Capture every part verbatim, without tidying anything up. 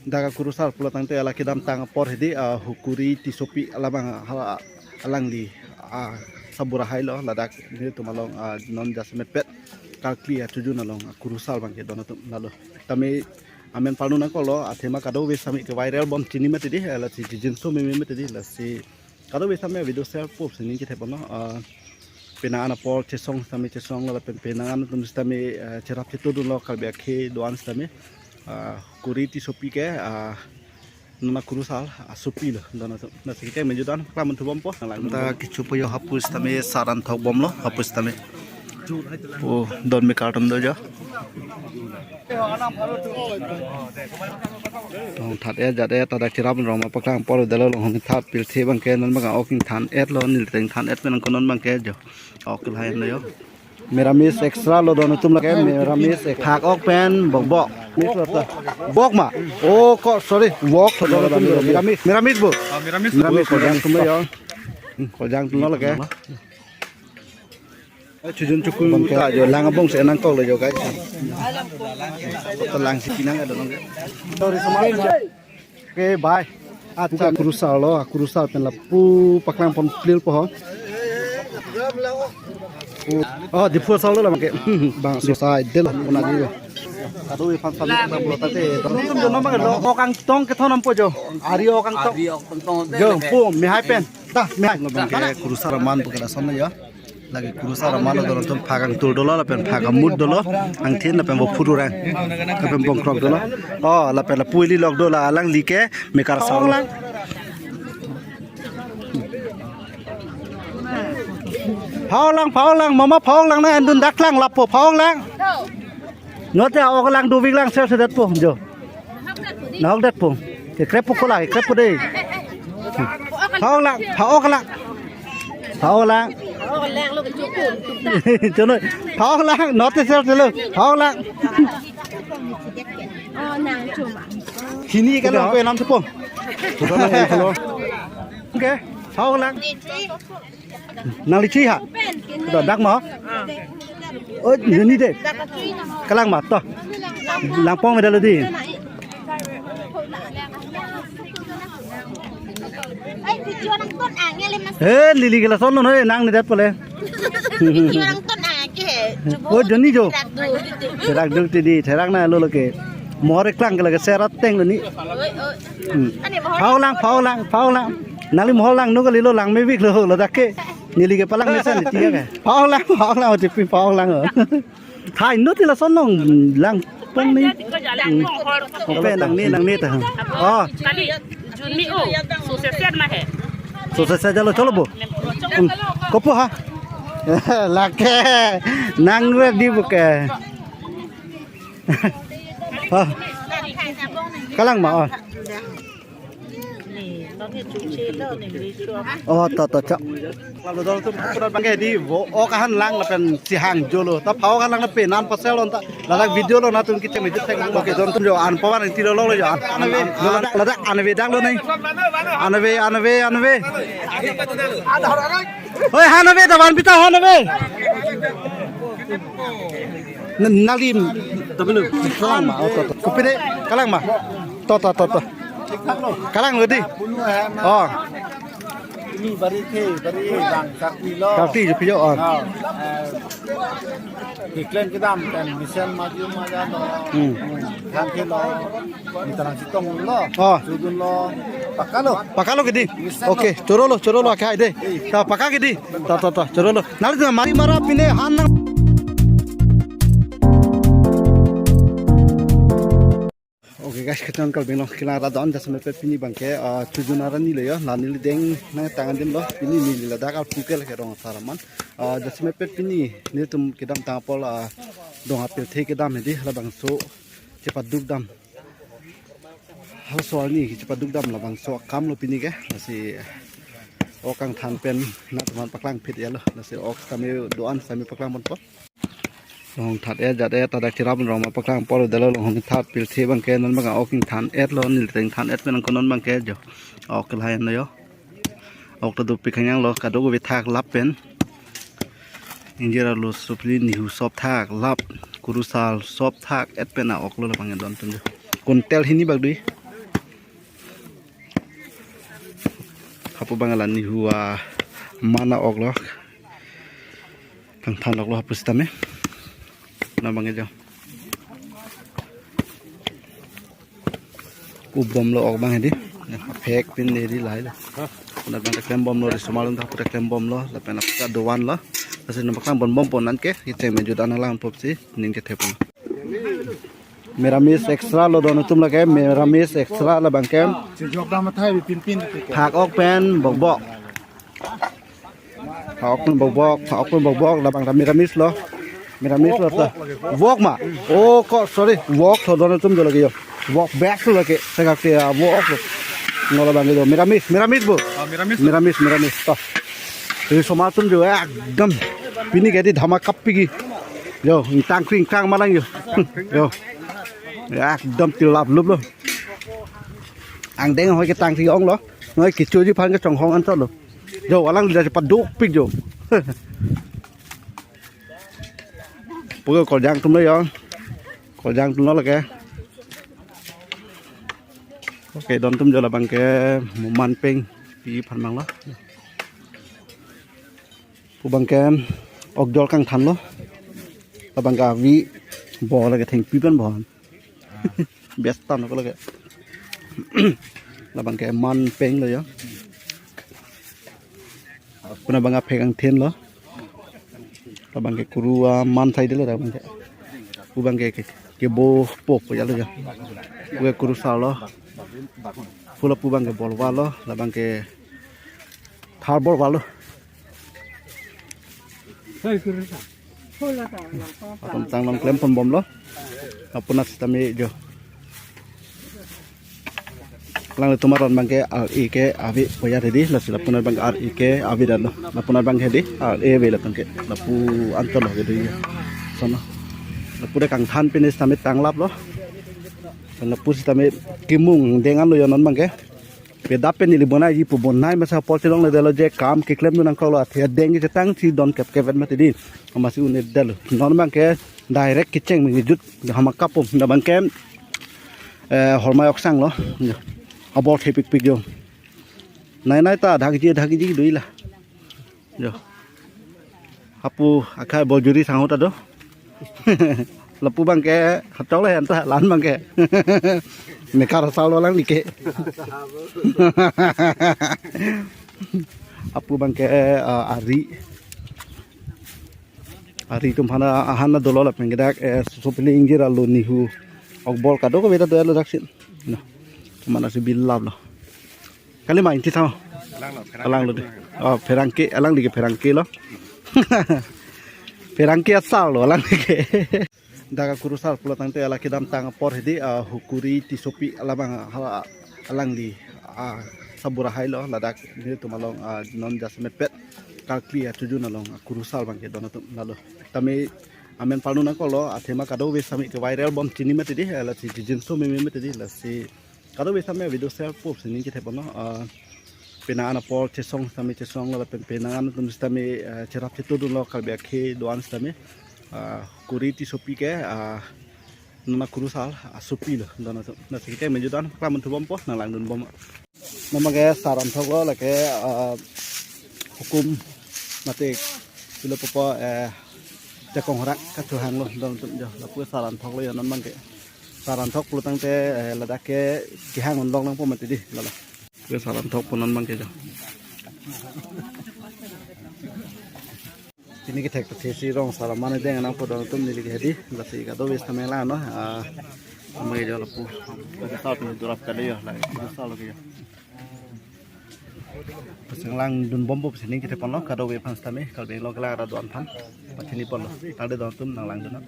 Dak akurusar pulo tangte la kedamtang apor hedi, ah, Hukuri Tissopi alabang, ah, alangli, ah, sabura hailo ladak nelitum along, ah, non jasemet pet Karkli achujun along akurusar abangke don atum lalo. Tame amen parnu nangkoklo, athema kadokave sami ke viral bom chini mati di, eh, lasi jijinso meme mati di, lasi kadokave sami video share po sini kita pon, ah, penang an apor chesong sami chesonglo lapen penang an atum sitame, eh, cherap chetudunlo Karbi akhei do-an sitame, ah, Hukuri Tissopi ke, ah, non akurusar asopilo don atum. Lasi ke meju don klam thu bompo. Nanglang ta kecho po yo hapu sitame saran thok bomlo hapu sitame. Po don me karton do jo. Long that-et jat-et ta dak cherap rong ma paklang apor delo long hong that pilthe abangke non abang ok than-etlo, neli than-et pen ko non abangke jo. Ok lahai lo yo. Meramis extra lo don atum lake, meramis ek phak ok pen bok bok. Mis lo ta. Bok ma. Oh, ko sorry. Wok to don atum meramis. Meramis bo. Ah, meramis. Meramis ko jang atum lo yo. Hmm, ko jang atum lo lake. Chujun chukun ta jo lang abong si nangkoklo jo guys. Ko lang si pinang ada nang. Sorry, sorry. Okay, bye. Acha kurusar lo, kurusar pen lapu paklang pon plil po ho. Oh, Diphu asar lo la abangke. Bang so sai del pon adi lo. Kadokave aphan sami pon lo tate. Nelitum jo non abangke lo ok angtong kethon nampo jo. Ari ok angtong. Ari ok angtong. Jo, po mehai pen. Ta, mehai. Lo abangke kurusar aman pu ke lason lo ya. Lake kurusar aman lo don atum phak angtul dolo lapen phak amut dolo, angthin lapen bo phururang lapen bongkrok dolo. Oh, lapen lapu ili lok dolo, alangli ke mekar sar lo. Phao lang, phao lang, mama phao lang na andun dak lang lapu phao lang. Note ok lang dovik lang ser sedet po jo. Nahok det po. Kekrep po kola, kekrep po dei. Phao lang, phao lang. Phao lang. Chono, phao lang, note ser selo. Phao lang. Hini kalau ko enam sepo. Okay, phao lang. Nangli chi ha? To dak ma? Oh, joni de. Kalang ma to. Langpong me dalo di. He, lili ke lason lo he, nang ni dat pole. Oh, joni jo. Therak duk ti di, therak na lo lo ke. More klang ke lake serat teng lo ni. Hmm. Phao lang, phao lang, phao lang. Nangli mohor lang nu kalilo lang mevik lo ladak ke. Neli ke palang mesen ti ke. Phao lang, phao lang, tipi phao lang. Hai nu ti lason nong langpong ni. Hmm. Ope nang ni, nang ni ta. Oh. Kali, jun mi o, so se ser ma he. So se ser jalo cholo bo. Hmm. Kopo ha. Lake. Nang ready bo ke. Oh. Kalang ma, oh. Oh, to, to, chak. Lalu dolo atum pura bangke di, bo, ok ahan lang lapen chihang jolo. Ta phao ahan lang lapen an pasel lo ta. Ladak video lo nangtum kecek mejut tek lang. Okay, don atum jo an pawan ti lo lo jo an. Ladak, ladak anve dak lo nai. Anve, anve, anve. Oi, anve ta van pita anve. N-, nangli, kalang ma, oh, to, to. Kopi de, kalang ma. To, to, to, to. Kalang lo di. Oh. Ini bari the, bari bang sakti lo. Sakti jo pijo, oh. Oh, eh, keklen kedam kan mesen maju maja lo. Hmm. Kan ke lo. Ni tarang sitong lo. Oh. Sudun lo. Paka lo. Paka lo ke di. Mesen lo. Okay, choro lo, choro lo, akhai de. Eh. Ta paka ke di. Ta, ta, ta, choro lo. Nangli tu mari mara pine han nang. Okay guys, kachan kal benglo kilang radon jasemet pet pini abangke, ah, chujun arni lo yo, la neli deng nangtang adim lo, pini neli ladak arpu ke lake rong asar aman. Ah, jasemet pet pini nelitum kedamtang apor, ah, dong apirthe kedam hedi, labangso chepaduk dam. Halaso arni chepaduk dam labangso akam lo pini ke, lasi ok angthan pen nangtum aphan paklang phit ya lo, lasi ok sami do-an sami paklang ponpo. Long that-et jat-et ta dak cherap rong ma paklang apor delo long hong that pilthe abangke non abang ok than-et lo, neli than-et pen ko non abangke jo. Ok lahai lo yo. Ok ta dopik kanyang lo, kadokave thak lap pen. Ingjir arlo supli nihu sop thak lap, kurusar sop thak-et pen a-ok lo labang don atum jo. Kuntel hini bak dui. Hapu abang la nihu aman a-ok lo. Kangthan ok lo hapu sitame. Na abang ke jo. Ubom lo ok abang hedi. Phek pin hedi lahai lo. Puna abang ta klembom lo, risomar atum ta pura klembom lo. Lapen apka dovan lo. Lasi nang paklang bonbom pon nang ke. Kecheng me judan lang pop si. Ning ke thepon. Meramis extra lo don atum lake, meramis extra labang ke. Sejok dam athai bi pinpin tike. Thak ok pen bokbok. Thak ok pen bokbok, thak ok pen bokbok, labang ta meramis lo. Meramis lo ta. Wok ma. Oh, ko, sorry. Wok tho don atum jo lake jo. Wok best lo lake. Tegak te, ah, wok lo. Ngo labang ke jo. Meramis, meramis bo. Ah, meramis. Meramis, meramis. Toh. Risomar atum jo ekdom. Pini ke di dhama kap pigi. Jo, ingtang kring kang malang jo. Jo. Ekdom tilap lup lo. Angdeng hoi ketang si ong lo. Noi kechoji aphan kechonghong anchot lo. Jo, alangli ta paduk pik jo. Puke koljang atum lo jo. Koljang atum lo lake. Okay, don atum jo labang ke mo man peng pi aphan mang lo. Pu abang ke ok jor kangthan lo. Labang ke avi bo lake thengpi pen bo. Bias tan ko lake. Labang ke man peng lo jo. Puna abang aphek angthin lo. Labang ke kuru aman sai de lo labang ke. Pu abang ke ke, kebo po po ya lo jo. Pu ke kurusar lo. Pu lapu abang ke bolwa lo, labang ke thar bolwa lo. Atum tang long klem pon bom lo. Apuna sitame jo. Alanglitum aron abang ke R A K ave poya hedi, lasi lapu abang ke R A K ave dat lo. Lapu abang ke hedi, R A ave lapu abang ke. Lapu anchot lo ke hedi. Sono. Lapu de kangthan pine sitame tanglap lo. Lapu sitame kimung dengan lo jo non abang ke. Pedap pen neli bonaiji pu bonai masa apor chelongledetlo je kam keklem dun nangkok lo, athe adeng kechetang si don kep kep vet mati di. Amatsi un-edetlo. Non abang ke direct kecheng me jut hama kapum. Na abang ke, eh, hormai oksang lo. Abor thepik pik jo. Nai nai ta dhakji dhakji dui la. Jo. Hapu akhai bol juri sang ahut ta do. Lapu abang ke hachok le anta lan abang ke. Mekar asal lo alangli ke. Hapu abang ke, eh, ari. Ari atum aphan ahan na dolo lapen ke dak, eh, sopili ingjir alo nihu. Ok bol kadokave ta do lo dak sin. No. Mana si bilap lo. Kali ma ingti tha. Alang lo, pherangke. Oh, pherangke, alangli ke pherangke lo. Pherangke asal lo, alangli ke. Dak akurusar pulo tangte ala kedamtang apor hedi, ah, Hukuri Tissopi alabang, ah, alangli, ah, sabura hai lo, ladak nelitum along, ah, non jasemet pet. Karkli achujun along, ah, kurusar abang ke don atum lalo. Tame amen parnu nangkok lo, athema kadokave sitame ke viral bom chini mati di, eh, lasi jijinso meme mati di, lasi kadokave sitame video share pop si ning kethepon lo, ah, penang an apor chesong sitame chesong lo, pen penang an atum sitame, eh, cherap chetu dun lo, Karbi akhei do-an sitame, ah, Hukuri Tissopi ke, ah, non akurusar asopi lo, don atum. Lasi kecheng me judan, klam thu bom po, nang langdun bom. Non abang ke sar anthok lo lake, ah, hukum mate pilo popo, eh, chekong rak kachehang lo don atum jo. Lapu sar anthok lo jo non abang ke. Sar anthok pulo tangte, eh, ladak ke kehang unlok nangpo mati di lalo. Ke sar anthok pu non abang ke jo. Pini kethek ta thesi rong sar aman adeng nangpo don atum neli ke hedi, lasi kadokave sitame lang no, ah, amai jo lapu. Sar pini durap kali jo, lake sar lo ke jo. Pasang langdun bom bom si ning kethepon lo, kadokave aphan sitame, Karbi Anglong kelang ra do-an aphan. Pachini pon lo, tangte don atum nang langdun lo.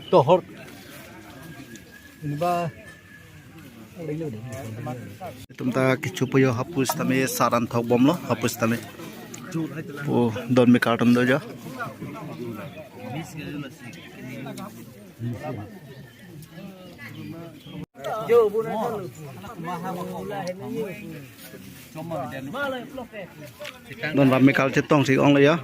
Tohor. Ini ba Itum ta kecho po jo hapu sitame sar anthok bom lo hapu sitame. Po don mekar atum do jo. Don bam mekar chetong si ong lo jo.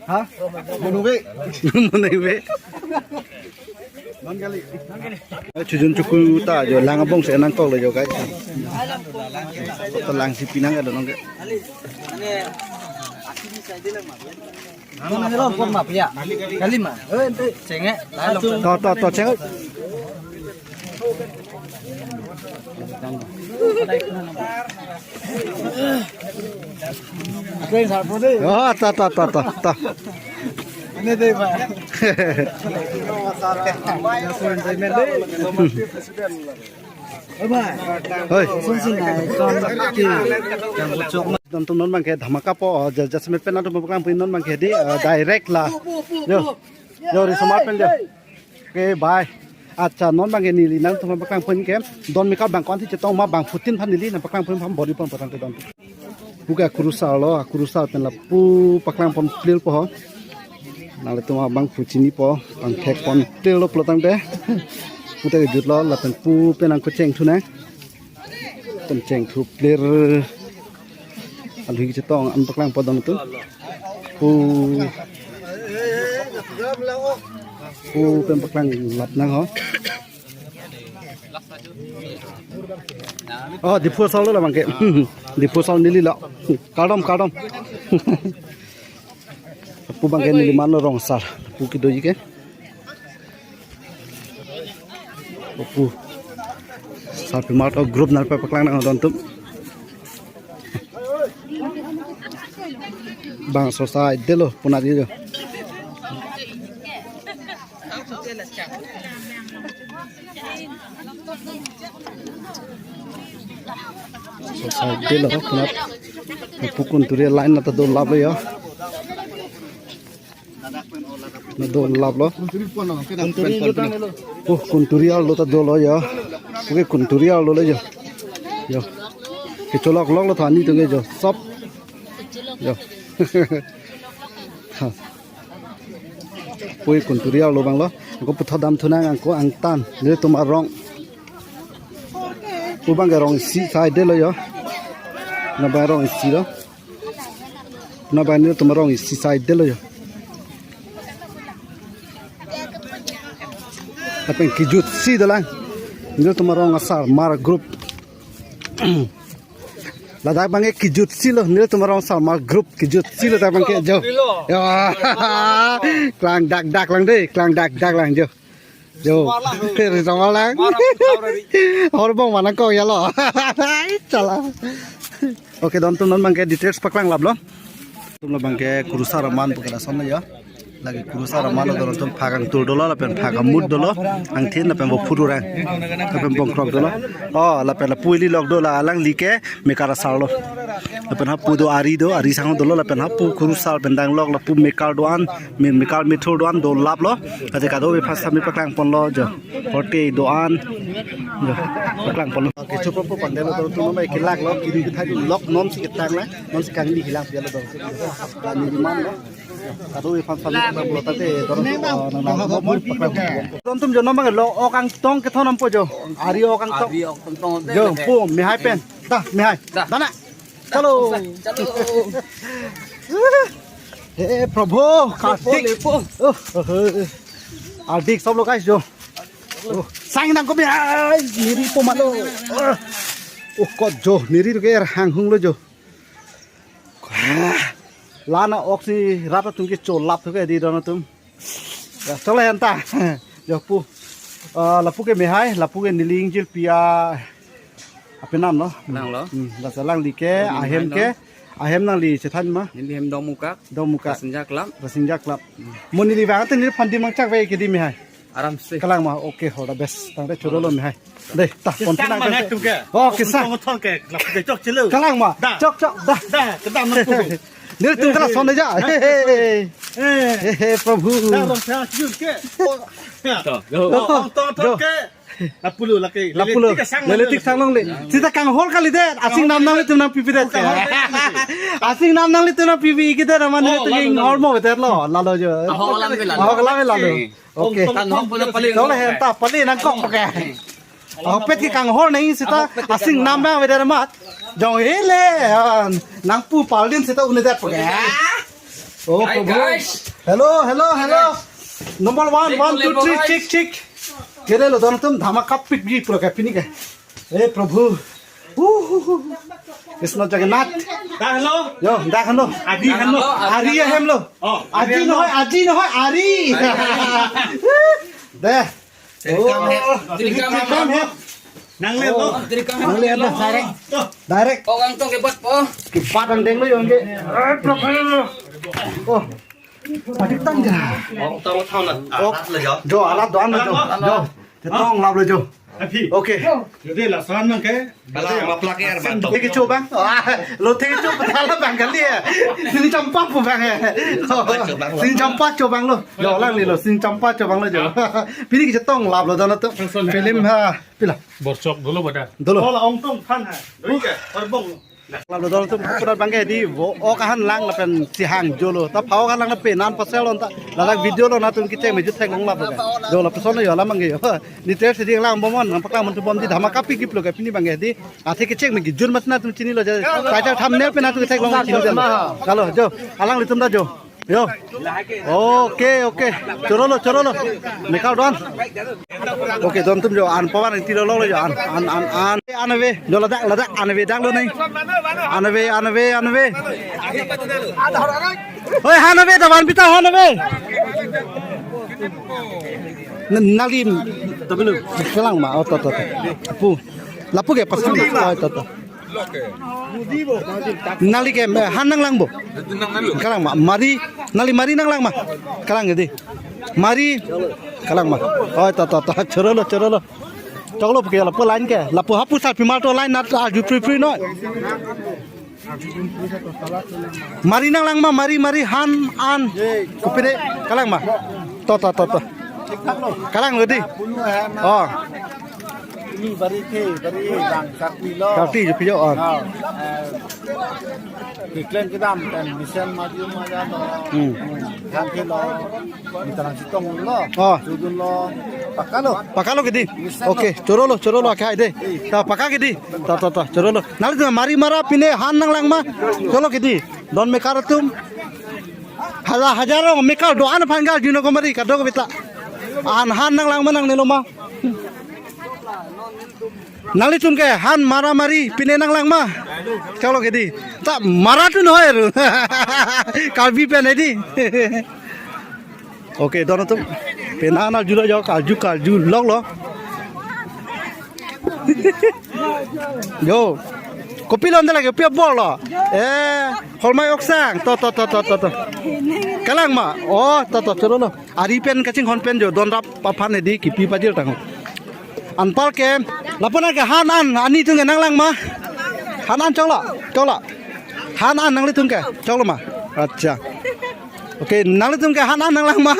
Ha? Monuve. Monuve. Chojun choku ta jo lang abong si nangkoklo jo, guys. To lang si pinang ada nong ke. Nang nang lo pon map ya. Kali ma. Eh, ente cengek. To, to, to, cengek. Oh, to, to, to, to, to. Ini deh, Pak. Hoi. Don atum non abangke dhamaka po, oh, ja-, jasemet pen atum paklang pon non abangke di, eh, direct la. Yo. Yo, risomar pen jo. Okay, bye. Acha, non abangke neli nangtum paklang pon ke. Don mekar bang ko-an ti chetong ma bangphutin aphan neli nangpaklang pon aphan bor-i pon patang te don. Pu ke akurusar lo, akurusar pen lapu paklang pon plir po ho. Nanglitum abangphu chinipo, bang thek pon plir lo pulo tangte. Pu ta kejut lo, lapen pu pen nangkecheng thu nang. Pen cheng thu plir. Alui kechetong an paklang pon don atum. Pu. Pu pen paklang lap nang ho. Oh, Diphu asar lo la abangke. Diphu asar neli lo. Kardom, kardom. Pu abangke neli man lo rong asar. Pu kedoji ke. Pu. Sarpimar atum group nangpepaklang nang don atum. Bangso asai detlo, puna di jo. Asai detlo, puna. Pu kunturi line nata dolap lo jo. Na dolap lo. Oh, kunturi arlo ta dolo jo. Oke, kunturi arlo lo jo. Jo. Kecholok lok lo thani tung ke jo. Sop. Jo. Ha. Pu kunturi arlo abang lo. Angko puthot dam thu nang angko angtan. Nelitum arong. Pu abangke rong isi asai detlo jo. Na abang rong isi lo. Na abang nelitum arong isi asai detlo jo. Lapen kejutsi dolang. Nelitum arong asarmar group. Ladak abangke kejutsi lo, nelitum arong asarmar group kejutsi lo ladak abangke jo. Ya. Klang dak dak lang dei, klang dak dak lang jo. Jo. Risomar lang. Horbong ma nangkok ya lo. Chala. Oke, don atum non abangke details paklang lap lo. Atum lo abangke kurusar aman pu kena son ya. Lake kurusar aman lo don atum, phak angtul dolo, lapen phak amut dolo, angthin lapen bophu rang. Lapen bongkrok dolo. Oh, lapen lapu ili lok do la alangli ke mekar asar lo. Lapen hapu do ari do, ari sang dolo, lapen hapu kurusar pen dang lok lapu mekar do-an, me-, mekar methur do-an dolap lo. Ate kadokave aphan sami paklang pon lo jo. Horte do-an. Jo. Paklang pon lo. Oke, chup po pandai lo, tum mai kelak lo, kiri kithai lok non si ketang la, non si kangni hilang pia lo dong. Kami di mana lo? Kadokave aphan sami paklang pon lo tate, dong, eh, nang nang lo, paklang pon lo. Don atum jo non abang lo, ok angtong kethon nampo jo. Ari ok angtong. Ari ok angtong. Jo, pu, mehai pen. Da, mehai. Da. Dana. Chalo. Chalo. He Prabhu, Kartik. Lepo, lepo. Oh, oh, oh. Hardik sob lok guys jo. Oh, sang nang kopi ai, niri po malo. Oh, oh, kot jo, niri ke er hang hung lo jo. Ah, lana oksi rat atum kecholap thu ke di don atum. Ya, chole anta. Jo pu. Ah, lapu ke mehai, lapu ke neli ingjil pia. Apenam lo. Nang lo. Hmm, la salang li ke, ahem ke, ahem nangli chethan ma. Neli hem Dongmukak. Dongmukak. Rasinja Club. Rasinja Club. Mo neli vang te neli phan dim nangchak ve ke di mehai. Aram se. Kalang ma, okay, all the best. Tangte choro lo mehai. Dei, ta, pon tang ma nang hai tum ke. Oh, kisa. Tong tong ke, lap ke chok chelo. Kalang ma. Da. Chok chok, da. Da, kedam nang tu. Nelitum kala son ja. He, he, he. Eh. He, he, Prabhu. Da, bang sa jun ke. To, yo. Oh, to, to, jo. Ke. Lapulo lake. Lapulo. Lele tik sang. Lele tik sang longle. Sita kanghol kali det. Asing nam nanglitum nangpipi det. Kanghol det. Asing nam nanglitum nangpipi ke det, mane. Oh, tu lalo, ing lalo. Hol mo det lo. Lalo jo. Aho kalam ke lalo. Aho kalam ke lalo. Okay. Tong, tong, tong, tong, tong. Chole henta pali nangkok ke. Ahokpet ke kanghol nang sita. Ahokpet ke asing kanghol. Nam nang avedet amat. Jong hele, ah, nangpu paldin sita un-edet ke. Oh, Hi, Prabhu. Guys. Hello, hello, hello. Number one, Check one, two, three, guys. Check, check. Kere lo, don atum dhamaka pik ji pura ka pini ka. Eh, Prabhu. Uh, uh, uh. Krishna Jagannath. Dak henlo. Yo, dak henlo. Adi henlo. Ari ahem lo. Oh, Adi ari henlo. Nohoi, Adi nohoi, Ari. Deh. Trikam he. Oh, trikam he. Nangle lo. Oh, trikam he. Nangle lo, direct. Direct. Oh, kangtong kebat po. Kebat ang denglo yun ke. Oh. Patik tang ja. Oh, tang tang na. Oh. Alat lo jo. Jo, alat do-an lo jo. Jo. Chetong lap lo jo. Aphi. Okay. Jodi lason nang ke. Kalang, maplak er bang. Thek kecho bang. Ah, lo thek kecho pathala bang kali ya. Sini champa pu bang ya. Sini champa cho bang lo. Jo lang li lo. Sini champa cho bang lo jo. Pini kechetong lap lo don atum. Film ha. Pila. Borsok dolo bada. Dolo. Bola ongtong phan ha. Doi ke. Horbong. Lap lo don atum pura bang ke di vo o kahan lang lapen sihang jolo. Ta phao kahan lang lapen an pasel on ta. Ladak video lo natum kecheng me jutthek long lap lo ke. Jo lapuson lo yo lam bang ke yo. Details di lang bomon nang paklang mun tu bom di dhamaka pik ji pura ka pini bang ke di. Athe kecheng me kejun mat natum chinilo ja. Title thumbnail pen natum kethek long chinilo. Kalo jo. Alanglitum ta jo. Yo. Okay, okay. Choro lo, choro lo. Mekar don. Okay, don atum jo an pavan tilo lo jo an an an an. An ave. Jo ladak ladak an ave dak lo nai. An ave, an ave, an ave. Oi, han ave, davan pita han ave. N-, nali, tabilu. Kalang ma, oh, to, to, to. Pu. Lapu ke pasang. Oh, to, to. Nali ke, eh, han nanglang bo. Kalang ma, mari, nali mari nanglang ma. Kalang di. Mari, kalang ma. Oh, to, to, to. Choro lo, choro lo. Choklo ke lapu line ke. Lapu hapu sa pimal to line nat arju free free no. Mari nanglang ma, mari, mari, han, an. Kopine, kalang ma. To, to, to, to. Kalang lo di. Oh. Ini bari the, bari bang karti lo. Karti jo pijo, oh. Nah, eh, keklen kedam pen mesen maju maja lo. Hmm. Han the lo. Mitalang sitong lo. Oh. Sudun lo. Pakalo. Pakalo ke di. Mesen lo. Okay, choro lo, choro lo akhai de. Eh. Ta paka ke di. Ta, ta, ta, choro lo. Nali tu mari mara pine han nanglang ma. Cholo ke di. Don mekar atum. Hala hajar rong mekar do-an aphan gal jino komari kado ko bitla. An han nanglang ma nangnelo ma. Nanglitum ke han mara mari pine nanglang ma. Cholo ke di. Ta mara tu nohoi ru. Karbi pen di. Okay, don atum. Pena na jula jo karju karju lok lo. Jo. Kopi lo anda lagi, kopi bol lo. Eh, holmai oksang. To, to, to, to, to, to. Kalang ma. Oh, to, to, choro lo. Ari pen kachinghon pen jo don rap aphan di kipi pajir tang. Anpar ke, lapu na ke han an, ani tung ke nanglang ma. Han an choklo, choklo. Han an nanglitum ke, choklo ma. Acha. Okay, nanglitum ke han an nanglang ma.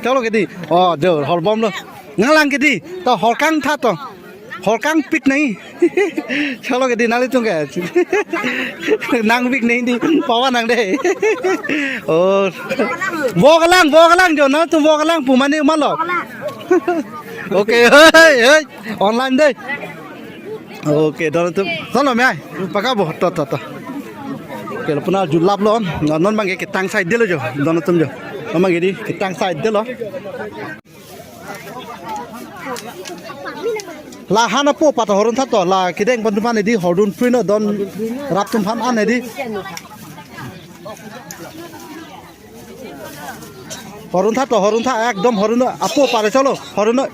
Choklo ke di. Oh, jo, horbom lo. Nanglang ke di. To horkang tha to. Horkang pik nai. Choklo ke di nanglitum ke. Nang pik nai di. Pavan nang de. Oh. Vo kalang, vo kalang jo. Nangtum vo kalang pu mane ma lo. Okay, hei, hei. Online de. Okay, don atum. Solo me ai. Paka bo. To, to, to. Okay, lapu na julap lo. Non, non bang ke ketang side de lo jo. Don atum jo. Non bang ke di ketang side de lo. La han apo pat horun tha to. La kedeng pen atum aphan di horun free no don rap atum aphan an di. Horun tha to, horun tha, ekdom horun no, apo pare cholo, horun no.